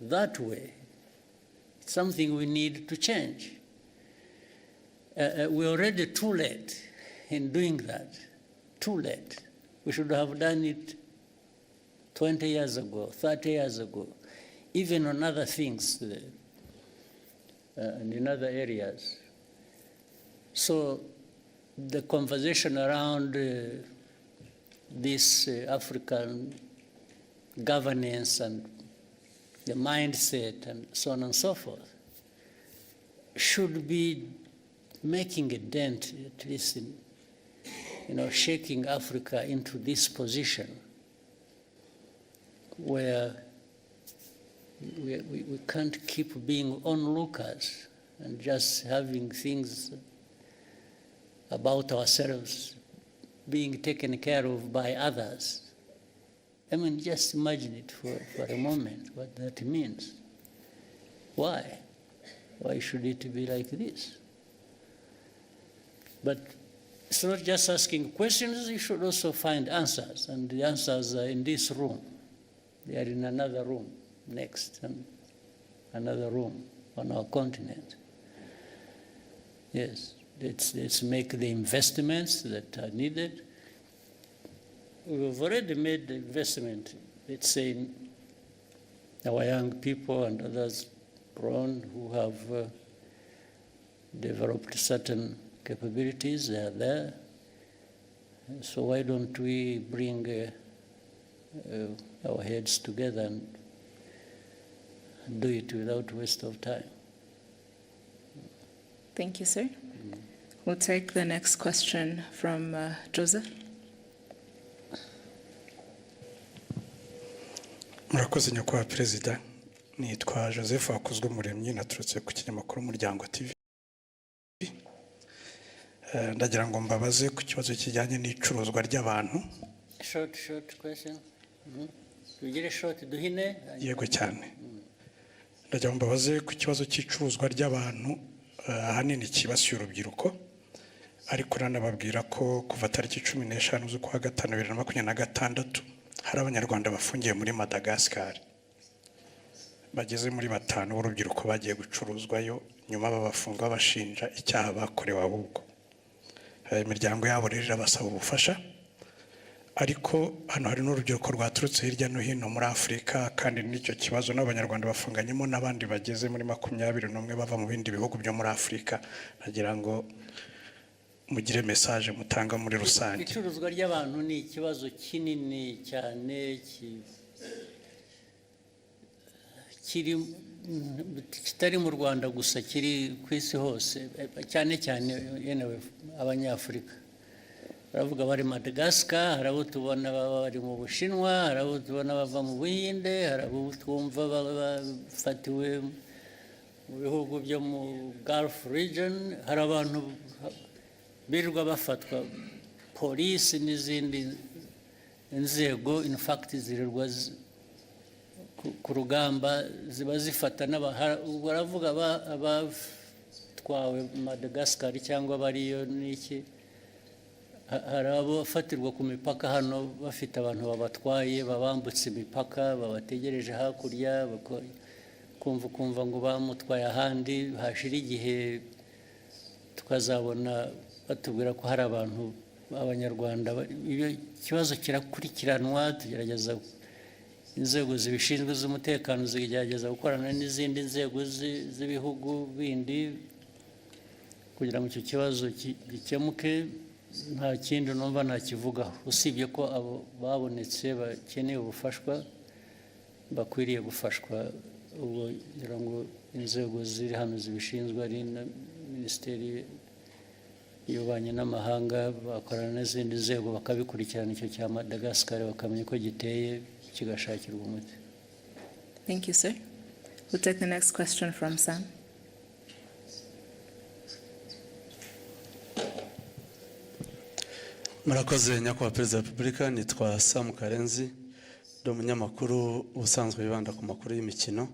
that way. It's something we need to change. We're already too late in doing that. Too late. We should have done it 20 years ago, 30 years ago, even on other things and in other areas. So the conversation around this African governance and the mindset and so on and so forth should be making a dent, at least in shaking Africa into this position where we can't keep being onlookers and just having things about ourselves being taken care of by others. I mean, just imagine it for a moment, what that means. Why? Why should it be like this? But it's not just asking questions, you should also find answers, and the answers are in this room. They are in another room next, and another room on our continent. Yes, let's make the investments that are needed. We've already made the investment, let's say, in our young people and others grown who have developed certain capabilities, they are there. So why don't we bring our heads together and do it without waste of time? Thank you, sir. We'll take the next question from Joseph. Murakoze, nyakubahwa Perezida. Nitwa Joseph Hakuzwumuremyi, naturutse ku kinyamakuru Umuryango TV. Ndagira ngo mbabaze ku kibazo kijyanye n'icuruzwa ry'abantu. Short, short question. Tugire short, duhine. Yego cyane. Ndagira ngo mbabaze ku kibazo cy'icuruzwa ry'abantu, ahanini cyibasiye urubyiruko, ariko nanababwira ko kuva tariki 15 z'ukwa gatanu 2026 hari Abanyarwanda bafungiye muri Madagascar bageze muri batanu b'urubyiruko bagiye gucuruzwayo, nyuma babafunga babashinja icyaha bakorewe. Ahubwo imiryango yabo rero irabasaba ubufasha. Ariko hano hari n'urubyiruko rwaturutse hirya no hino muri Afurika, kandi n'icyo kibazo n'Abanyarwanda bafunganyemo n'abandi bageze muri 21 bava mu bindi bihugu byo muri Afurika. Nagira ngo mugire message mutanga muri rusange. Icuruzwa ry'abantu ni ikibazo kinini cyane, kiri kitari mu Rwanda gusa, kiri ku isi hose, cyane cyane yenewe Abanyafurika. Baravuga bari Madagascar, hari abo tubona baba bari mu Bushinwa, hari abo tubona bava mu Buhinde, hari abo twumva baba bafatiwe mu bihugu byo mu Gulf region. Hari abantu birirwa bafatwa, polisi n'izindi inzego in fact zirirwa ku rugamba, ziba zifata. Ubwo baravuga abatwawe Madagascar cyangwa bariyo n'iki. Hari abafatirwa ku mipaka hano bafite abantu babatwaye, babambutse imipaka, babategereje hakurya, kumva ukumva ngo bamutwaye ahandi, hashira igihe tukazabona batubwira ko hari abantu b'Abanyarwanda. Iyo kibazo kirakurikiranwa, tugerageza, inzego zibishinzwe z'umutekano zigerageza gukorana n'izindi nzego z'ibihugu bindi kugira ngo icyo kibazo gikemuke. Nta kindi numva nakivugaho usibye ko abo babonetse bakeneye ubufashwa bakwiriye gufashwa. Ubwo ngira ngo inzego ziri hano zibishinzwe, ari na Minisiteri y'Ububanyi n'Amahanga, bakorana n'izindi nzego bakabikurikirana, icyo cya Madagascar bakamenya uko giteye, kigashakirwa umuti. Thank you, sir. We'll take the next question from Sam. Murakoze, nyakubahwa Perezida wa Repubulika. Nitwa Sam Karenzi, ndi umunyamakuru ubusanzwe wibanda ku makuru y'imikino.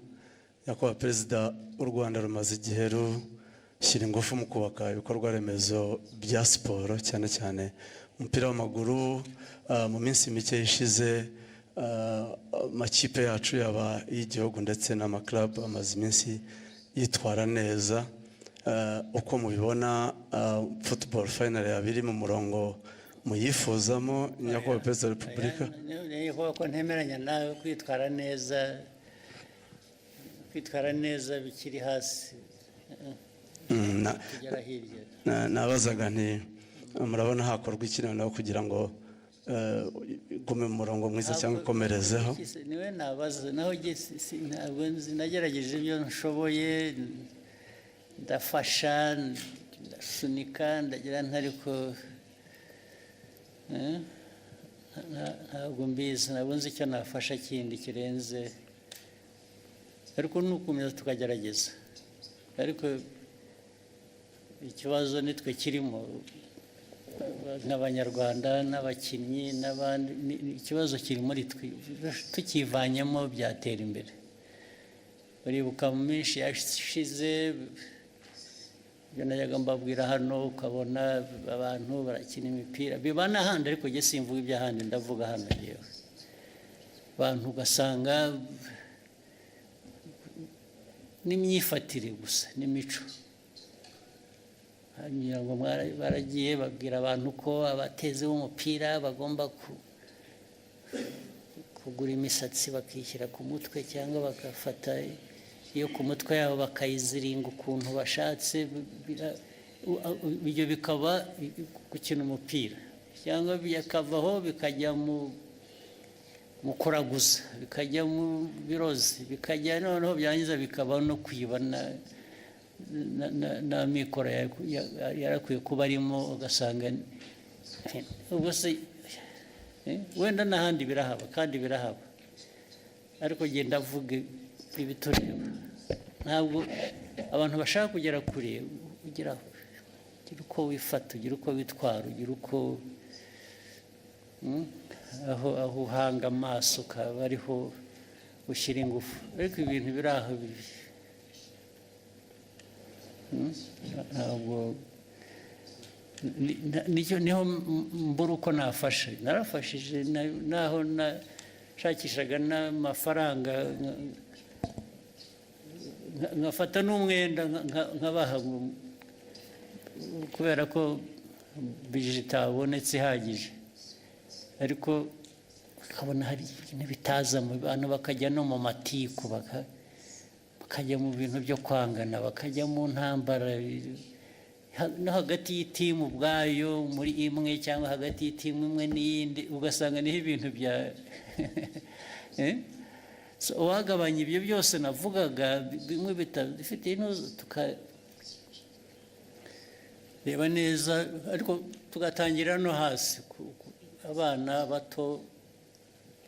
Nyakubahwa Perezida, u Rwanda rumaze igihe rushyira ingufu mu kubaka ibikorwa remezo bya siporo, cyane cyane umupira w'amaguru. Mu minsi mike ishize Amakipe yacu, yaba iy'igihugu ndetse n'ama club, amaze iminsi yitwara neza. Uko mubibona, football final yaba iri mu murongo muyifuzamo, Nyakubahwa Perezida wa Repubulika? Niyo ko ntemeranya nawe. Kwitwara neza bikiri hasi. Tugera hirya. Nabazaga nti murabona hakorwa iki noneho kugira ngo igume mu murongo mwiza cyangwa ikomerezeho? Niwe nabaza, naho jye ntabwo nzi. Nagerageje ibyo nshoboye, ndafasha, ndasunika, ndagira ntariko ntabwo mbizi, ntabwo nzi icyo nafasha kindi kirenze, ariko ni ugukomeza tukagerageza. Ariko ikibazo nitwe kirimo nk'Abanyarwanda n'abakinnyi n'abandi. Ikibazo kiri muri twe, tukivanyemo byatera imbere. Uribuka mu minsi yashize ibyo najyaga mbabwira hano, ukabona abantu barakina imipira, biba n'ahandi, ariko njye simvuga iby'ahandi, ndavuga hano yewe. Abantu ugasanga n'imyifatire gusa n'imico, ngira ngo baragiye babwira abantu ko abatezi b'umupira bagomba kugura imisatsi bakishyira ku mutwe, cyangwa bagafata iyo ku mutwe yabo bakayiziringa ukuntu bashatse. Ibyo bikaba gukina umupira, cyangwa bikavaho bikajya mu kuraguza, bikajya mu birozi, bikajya noneho byangiza bikaba no kwiba na mikoro yarakwiye kuba arimo. Ugasanga ubwo se wenda n'ahandi birahaba, kandi birahaba, ariko genda avuga ibitureba. Ntabwo abantu bashaka kugera kure, ugira uko wifata, ugira uko witwara, ugira uko aho uhanga amaso ukaba ariho ushyira ingufu. Ariko ibintu biri aho ntabwo niho mbura uko nafashe. Narafashije naho nashakishaga n'amafaranga, nkafata n'umwenda nkabaha kubera ko budget itabonetse ihagije. Ariko ukabona hari ibintu bitaza mu bantu, bakajya no mu matiku, bakajya mu bintu byo kwangana, bakajya mu ntambara no hagati y'itimu ubwayo muri imwe, cyangwa hagati y'itimu imwe n'iyindi, ugasanga niho ibintu bya Eh? So, uwagabanya ibyo byose navugaga bimwe bitafite inoze, tukareba neza, ariko tugatangira no hasi, abana bato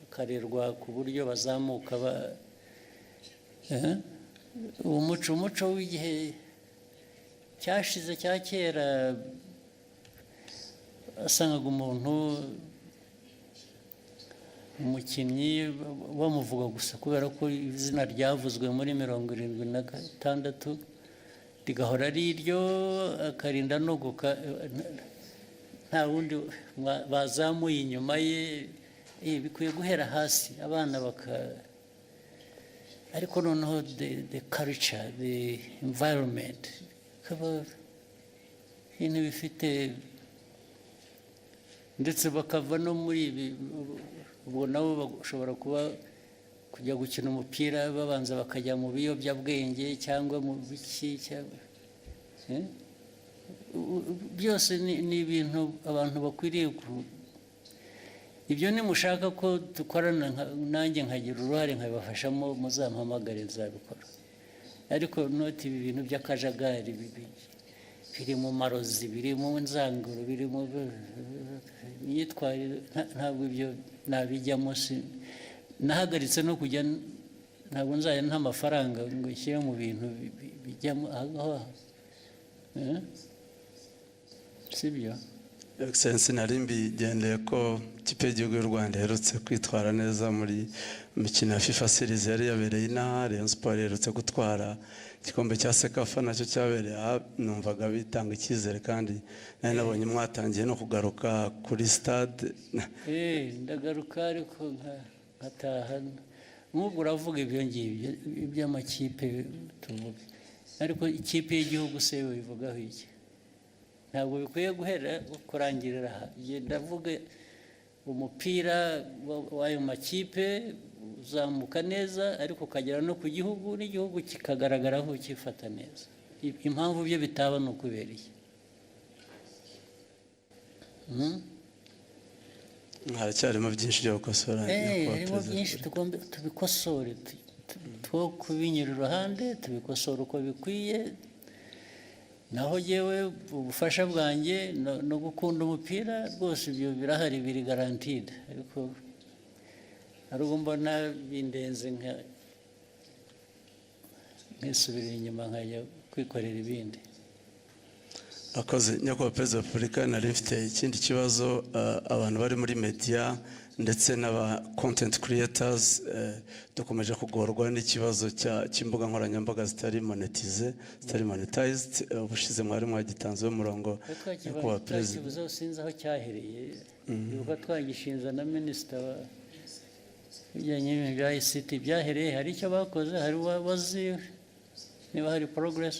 bakarerwa ku buryo bazamuka ba Eh? Uwo muco w'igihe cyashize cya kera, wasangaga umuntu, umukinnyi, bamuvuga gusa kubera ko izina ryavuzwe muri 76, rigahora ari iryo, akarinda nogoka, nta wundi bazamuye inyuma ye. Bikwiye guhera hasi, abana baka, ariko noneho the culture, the environment, bikaba ibintu bifite, ndetse bakava no muri ibi. Ubwo nabo bashobora kuba kujya gukina umupira babanza bakajya mu biyobyabwenge cyangwa mu biki cyangwa eh? Byose ni ibintu abantu bakwiriye ku ibyo. Nimushaka ko dukorana, nanjye nkagira uruhare nkabibafashamo, muzampamagare, nzabikora. Ariko not ibi bintu by'akajagari biri mu marozi, biri mu nzangano, biri mu myitwarire, ntabwo ibyo nabijyamo. Si nahagaritse no kujya, ntabwo nzajya nta mafaranga ngo nshyire mu bintu bijyamo aho eh? Sibyo? Excellence, nari mbigendeye ko ikipe y'igihugu y'u Rwanda iherutse kwitwara neza muri mikino ya FIFA Series yari yabereye inaha. Rayon Sport iherutse gutwara igikombe cya CECAFA, nacyo cyabereye aha. Numvaga bitanga icyizere, kandi nari nabonye mwatangiye no kugaruka kuri stade. Ndagaruka, ariko nka Nkataha nk'ubwo uravuga ibyo ngibyo iby'amakipe tuvuge, ariko ikipe y'igihugu se bivugaho iki? Ntabwo bikwiye guhera kurangirira aha. Njye ndavuga umupira w'ayo makipe uzamuka neza, ariko ukagera no ku gihugu, n'igihugu kikagaragaraho cyifata neza. Impamvu byo bitaba ni ukubera iki? Haracyarimo byinshi byo gukosora, Nyakubahwa Harimo Perezida wa byinshi. Repubulika. Tugomba tubikosore, two kubinyura iruhande, tubikosore uko bikwiye. Naho jyewe ubufasha bwanjye no gukunda umupira rwose, ibyo birahari, biri guaranteed, ariko hari ubwo mbona bindenze nkisubirira inyuma, nkajya kwikorera ibindi. Akoze, Nyakubahwa Perezida wa Repubulika. Nari mfite ikindi kibazo. Abantu bari muri media ndetse n'aba content creators dukomeje kugorwa n'ikibazo cy'imbuga nkoranyambaga zitari monetize, zitari monetized. Ubushize mwari mwagitanzeho umurongo, Nyakubahwa Perezida. Twakivuzeho, sinzi aho cyahereye. Ibuka twagishinze na minisita wa bijyanye n'ibintu bya ICT. Byahereye, hari icyo bakoze? Hari uwazi niba hari progress?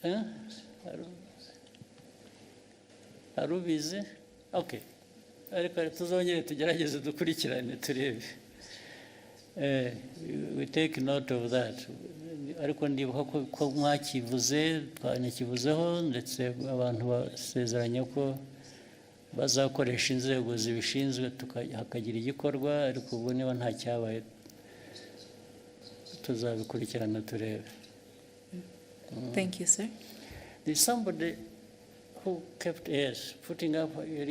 Eh? Hari ubizi? Okay, ariko tuzongere tugerageze dukurikirane turebe. We take note of that, ariko ndibuka ko mwakivuze, twanakivuzeho, ndetse abantu basezeranye ko bazakoresha inzego zibishinzwe, hakagira igikorwa. Ariko ubu niba nta cyabaye, tuzabikurikirana turebe. Thank you, sir. There's somebody who kept, yes, putting up a